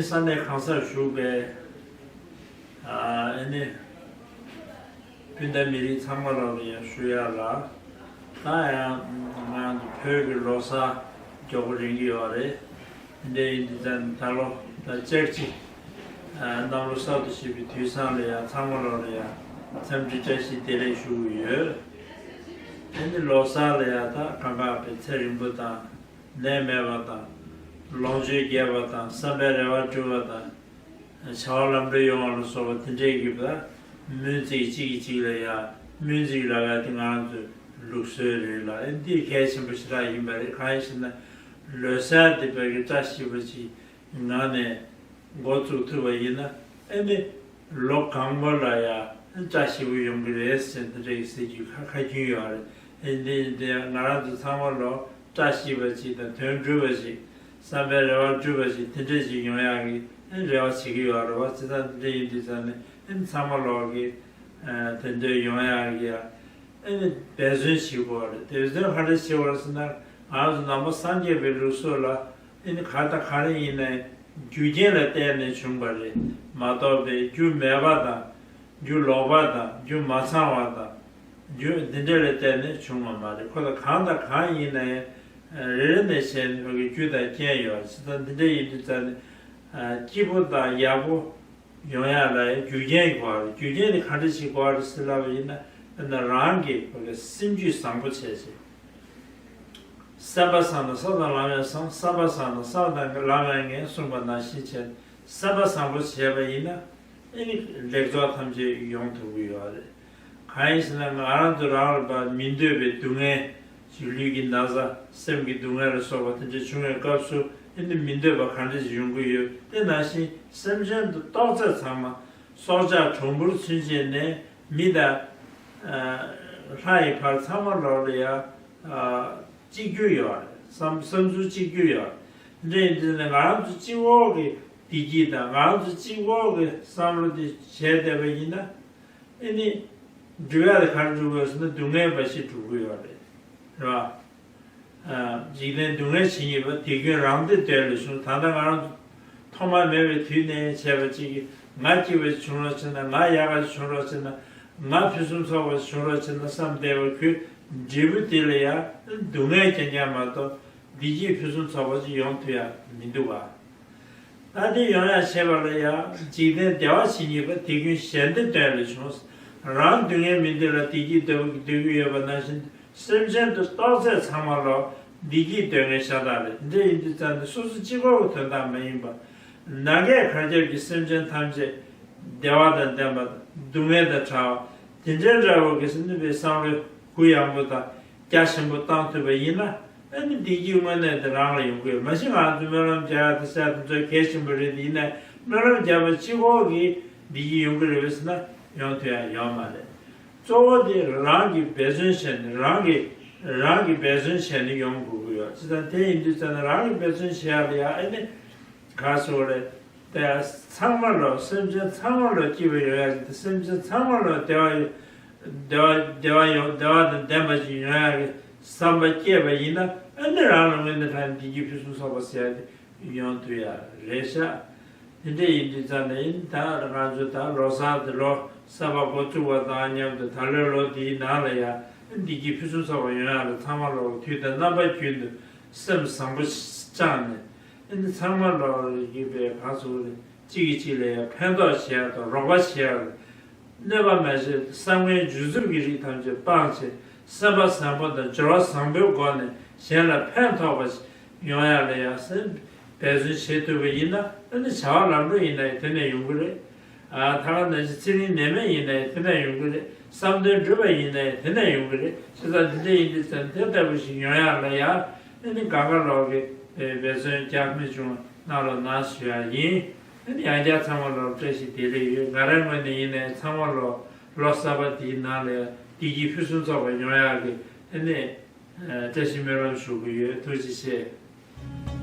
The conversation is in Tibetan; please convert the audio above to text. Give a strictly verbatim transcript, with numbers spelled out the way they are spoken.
ས་གནས་གང་སར་བཞུགས་པའི་ཨ་ནི་སྤུན་ཟླ་མི་རིགས་ཚང་མ་ལོག་ལ་ཡང་ཞུ་ཡག་ལ། ད་ཡང་ང་ཚོ་བོད་ཀྱི་ལོ་གསར་མགྱོགས་པོ་རན་གྱི་ཡོད་རེད། དེ་འདྲ་ཡིན་དུས་ཙང་ད་ལོ་ད་ལྕགས་ཅིག་གནམ་ལོ་གསར་དུ་ཕྱིན་པའི་དུས་བཟང་ལ་ཡང་ཚང་མ་ལོག་ལ་ཡང་འཚམས་འདྲི་བཀྲ་ཤིས་བདེ་ལེགས་ཞུ་གི་ཡོད། ཨ་ནི་ལོ་གསར་ལ་ཡང་ད་གང་ག་པའི་ཚེ་རིང་པོ་དང་། ནད་མེད་པ་དང་། ལོངས་སྤྱོད་རྒྱས་པ་དང་། བསམ་པའི་རེ་བ་འགྲུབ་པ་དང་། བྱ་བ་ལམ་འགྲོ་ཡོང་བ་ལ་སོགས་པ་དེ་འདྲའི་གི་ད་སྨོན་ཚིག་གཅིག་གིས་གཅིག་ལ་ཡ་སྨོན་ཚིག་ལབ་ཡ་དེ་ང་རང་ཚོའི་ལུགས་སྲོལ་རེད་ལ། ཨེ་འདི་གལ་ཆེན་པོ་ཞེ་དྲག་ཡིན་པ་རེད། གང་ཡིན་ཟེར་ན་ལོ་གསར་འདི་བོད་ཀྱི་བཀྲ་ཤིས་པ་ཅིག་ངང་ནས་འགོ་བཙུགས་ཐུབ་པ་ཡིན་ན། ཨེ་ནི་ལོ་གང་པོ་ལ་ཡང་བཀྲ་ཤིས་པོ་ཡོང་གི་རེད་ཟེར་དེ་འདྲ་ཡི་ཟེར་རྒྱུ་ཁ་ཁ་རྒྱུན་ཡོད་རེད། ཨེ་འདི་ཡིན་དེ་ང་རང་ཚོ་ཚང་མ་ལོ་བཀྲ་ཤིས་པ་ཅིག་དང་དོན་འགྲུབ་པ་ཅིག་བསམ་པའི་རེ་བ་འགྲུབ་པ་ཅིག་དེ་འདྲ་ཅིག་ཡོང་ཡག་གི་ཨེ་རེ་བ་བྱེད་ཀྱི་ཡོད་རེད་བ། བྱས་ཙང་དེ་འདྲ་ཡིན་དུས་ཙང་ནས་ཨེ་ཚང་མ་ལོ་གི་ཨེ་དེ་འདྲ་ཡོང་ཡག་གི་ཡ་ཨེ་ནི་འབད་བརྩོན་བྱེད་དགོས་རེད། འབད་བརྩོན་ག་འདྲ་བྱེད་དགོས་རེད་ཟེར་ན། ང་ཚོ་ནང་པ་སངས་རྒྱས་པའི་ལུགས་སྲོལ་ལ་ཨེ་ནི་ག་དང་ག་རེ་ཡིན་ནའི་རྒྱུ་རྐྱེན་ལ་བརྟེན་ནས་བྱུང་བ་རེད་མ་གཏོགས་པའི་རྒྱུ་མེད་པ་དང་། རྒྱུ་ལོག་པ་དང་། རྒྱུ་མ་ཚང་བ་དང་། རྒྱུ་འདི་འདྲ་ལ་བརྟེན་ནས་བྱུང་བ་མ་རེད། ཁོ་ད་གང་དང་གང་ཡིན་ནའི་རེ་རེ་ནས་བྱས་ནས་ཁོ་གི་རྒྱུ་དང་རྐྱེན་ཡོད་རེད། བྱས་ཙང་འདི་འདྲ་ཡིན་དུས་ཙང་ནས་སྐྱིད་པོ་དང་ཡག་པོ་ཡོང་ཡག་ལ་རྒྱུ་རྐྱེན་དགོས་རེད། རྒྱུ་རྐྱེན་དེ་ག་འདྲ་ཞིག་དགོས་རེད་ཟེར་ལབ་པ་ཡིན་ན། དཔེར་ན་རང་གི་ཁོ་གི་སེམས་རྒྱུད་བཟང་པོ་བྱས་བྱས། སེམས་པ་བཟང་ན་ས་དང་ལམ་ཡང་བཟང་། ས་པ་བཟང་ན་ས་དང་ལམ་ཡང་ངན་གསུངས་པ་ནང་བཞིན་བྱས། སེམས་པ་བཟང་པོ་བྱས་པ་ཡིན་ན་ཨེ་ནི་ལེགས་ཚོགས་ཐམས་ཅད་ཡོང་ཐུབ་ཀྱི་ཡོད་རེད། གང་ཡིན་ཟེར་ན་ང་རང་ཚོ་རང་ལ་ཕར་མི་འདོད་པའི་སྡུག་བསྔལ་ཅིག་ལུས་ཀྱི་ན་ཚ་སེམས་ཀྱི་སྡུག་བསྔལ་ལ་སོགས་པ་དེ་འདྲ་བྱུང་བའི་སྐབས་སུ་ཨེ་ནི་མི་འདོད་པ་ག་འདྲ་ཞིག་ཡོང་གི་ཡོད། དེ་ནང་བཞིན་སེམས་ཅན་དུ་གཏོགས་ཚད་ཚང་མ་སྲོག་ཆགས་གྲོང་འབུར་ཚུན་ཆད་ནས་མི་དང་ལྷ་ཡི་བར་ཚང་མ་ལོག་ལ་ཡ་གཅིག་གྱུར་ཡོད་རེད། བསམ་བསམ་ཚུལ་གཅིག་གྱུར་ཡོད་རེད། འདི་འདྲ་ཡིན་དུས་ནས་ང་རང་ཚོ་གཅིག་པོ་གི་བདེ་སྐྱིད་དང་ང་རང་ཚོ་གཅིག་པོ་གི་བསམ་བློ་དེ་བྱས་བསྡད་པ་ཡིན་ན། ཨེ་ནི་འགྲུབ་ཡ་དེ་ག་རེ་འགྲུབ་དགོས་ཟེར་ན་སྡུག་བསྔལ་འབའ་ཞིག་འགྲུབ་ཀྱི་ཡོད་རེད། རེད་བ། འཇིག་རྟེན་སྡུག་བསྔལ་ཇི་སྙེད་པ། དེ་ཀུན་རང་བདེ་འདོད་ལས་བྱུང་། ད་ལྟ་ང་རང་ཐོག་མ་མེད་པའི་དུས་ནས་བྱས་པ་ཅིག་གིས་ང་སྐྱིད་པ་ཞིག་བྱུང་རོགས་བྱས་ན། ང་ཡག་ག་ཞིག་བྱུང་རོགས་བྱས་ན། ང་ཕུན་སུམ་ཚོགས་པ་ཞིག་བྱུང་རོགས་བྱས་ན་བསམ་བསྡད་པ་ཁོའི་འབྲས་བུ་དེ་ལ་ཡང་སྡུག་བསྔལ་རྐྱང་རྐྱང་མ་གཏོགས་བདེ་སྐྱིད་ཕུན་སུམ་ཚོགས་པ་ཞིག་ཡོང་ཐུབ་ཡ་མི་འདུག་ག་ད་དེ་ཡོང་ཡ་བྱེད་པ་ལ་ཡང་འཇིག་རྟེན་བདེ་བ་ཇི་སྙེད་པ། དེ་ཀུན་གཞན་བདེ་འདོད་ལས་བྱུང་། རང་སྡུག་བསྔལ་མི་འདོད་ལ་བདེ་སྐྱིད་འདོད་པ་འདོད་ཀྱི་ཡོད་པ་ནང་བཞིན། སེམས་ཅན་དུ་གཏོགས་ཚད་ཚང་མ་ལོག་བདེ་སྐྱིད་འདོད་མཁན་ཤ་སྟག་རེད། འདི་ཡིན་དུས་ཙང་ནས་སོ་སོ་གཅིག་པོ་གི་དོན་དག་མ་ཡིན་པ། ནམ་མཁའི་གར་ཁྱབ་ཀྱི་སེམས་ཅན་ཐམས་ཅད་བདེ་བ་དང་ལྡན་པ་དང་སྡུག་བསྔལ་དང་བྲལ་བ་དེ་འདྲའི་འདྲ་བོ་གི་སེམས་ནུས་པའི་བསམ་བློའི་གུ་ཡངས་པོ་དང་རྒྱ་ཆེན་པོ་བཏང་ཐུབ་པ་ཡིན་ན། ཨ་ནི་བདེ་སྐྱིད་དངོས་གནས་དེ་རང་ལ་ཡོང་གི་ཡོད། མ་གཞི་ང་ཚོ་སྨོན་ལམ་རྒྱག་ཡ་དེ་ཟེར་ཡ་དེ་ཚོ་གལ་ཆེན་པོ་རེད། དེ་ཡིན་ན་སྨོན་ལམ་རྒྱག་པ་གཅིག་པོ་གིས་བདེ་སྐྱིད་ཡོང་གི་རེད་ཟེར་ན་ཡོང་ཐུབ་ཡ་ཡོད་མ་རེད། གཙོ་བོ་དེ་རང་གིས་འབད་བརྩོན་བྱས་ནས། རང་གིས་རང་གིས་འབད་བརྩོན་བྱས་ནས་ཡོང་དགོས་ཀྱི་ཡོད། ཅི་ལྟར་དེ་ཡིན་དུས་ཙམ་ན་རང་གིས་འབད་བརྩོན་བྱེད་ཡག་ལ་ཡ་ཨེ་ནི་ག་ཟེར་རེད། དེ་ཚང་མ་ལ་སེམས་ཅན་ཚང་མ་ལ་སྐྱིད་པ་ཡོང་ཡག་གི་དེ་སེམས་ཅན་ཚང་མ་ལ་བདེ་བ་ཡོང་བདེ་བ་བདེ་བ་ཡོང་བདེ་བ་དང་ལྡན་པ་ཞིག་ཡོང་ཡག་གི་བསམ་པ་སྐྱེས་པ་ཡིན་ན་ཨེ་ནི་རང་ལ་དངོས་གནས་དྲང་བདེ་སྐྱིད་ཕུན་སུམ་ཚོགས་པ་ཟེར་ཡག་དེ། ཡོང་དུས་ཡ་རེད་ཤག་དེ་འདྲ་ཡིན་དུས་ཙང་ནས་ཡིན། ད་ང་ཚོ་ད་ལོ་གསར་དེ་ལོ་གསར་པ་འགོ་བཙུགས་པ་དང་མཉམ་དུ་ད་ལོའི་ལོ་འདིའི་ནང་ལ་ཡ་བདེ་སྐྱིད་ཕུན་སུམ་ཚོགས་པ་ཡོང་ཡ་ལ་ཚང་མ་ལོ་དུས་དང་རྣམ་པ་ཀུན་ཏུ་སེམས་བཟང་པོ་བཅངས་ནས། ཨ་ནི་ཚང་མ་ལོ་ཡིན་པའི་ག་ཚོད་རེད། གཅིག་གིས་གཅིག་ལ་ཡ་ཕན་ཐོགས་བྱེད་ཡ་དང་རོགས་པ་བྱེད་ཡ་ལ། གནོད་པ་མ་བྱེད། བསམ་ངན་སྒྱུ་རྩུབ་ཀྱི་རིགས་ཐམས་ཅད་སྤངས་བྱས། སེམས་པ་བཟང་པོ་དང་སྦྱོར་བ་བཟང་པོའི་སྒོ་ནས་གཞན་ལ་ཕན་ཐོགས་པ་ཞིག་ཡོང་ཡག་ལ་ཡང་སེམས་འབད་བརྩོན་བྱེད་ཐུབ་པ་ཡིན་ན། ཨ་ནི་བྱ་བ་ལམ་འགྲོ་ཡིན་ན་ཡང་དེ་ནས་ཡོང་གི་རེད། ཨ་ད་ག་ནང་བཞིན་ཚེ་རིང་ནད་མེད་ཡིན་ན་ཡང་དེ་ནས་ཡོང་གི་རེད། བསམ་དོན་འགྲུབ་པ་ཡིན་ན་ཡང་དེ་ནས་ཡོང་གི་རེད། བྱས་ཙང་འདི་འདྲ་ཡིན་དུས་ཙང་དེ་ལྟ་བུ་ཞིག་ཡོང་ཡག་ལ་ཡང་ཨ་ནི་གང་ག་ལོག་གི་འབད་བརྩོན་རྒྱག་མི་བྱུང་གནང་རོགས་གནང་ཞུ་ཡག་ཡིན། ཨ་ནི་ཡང་བསྐྱར་ཚང་མ་ལོ་བཀྲ་ཤིས་བདེ་ལེགས་ཡོད། ང་རང་ངོས་ནས་ཡིན་ནའི་ཚང་མ་ལོ་ལོ་གསར་པ་འདིའི་ནང་ལ་བདེ་སྐྱིད་ཕུན་སུམ་ཚོགས་པ་ཡོང་ཡག་གི་ཨ་ནི་བཀྲ་ཤིས་སྨོན་ལམ་ཞུ་གི་ཡོད། ཐུགས་རྗེ་ཆེ།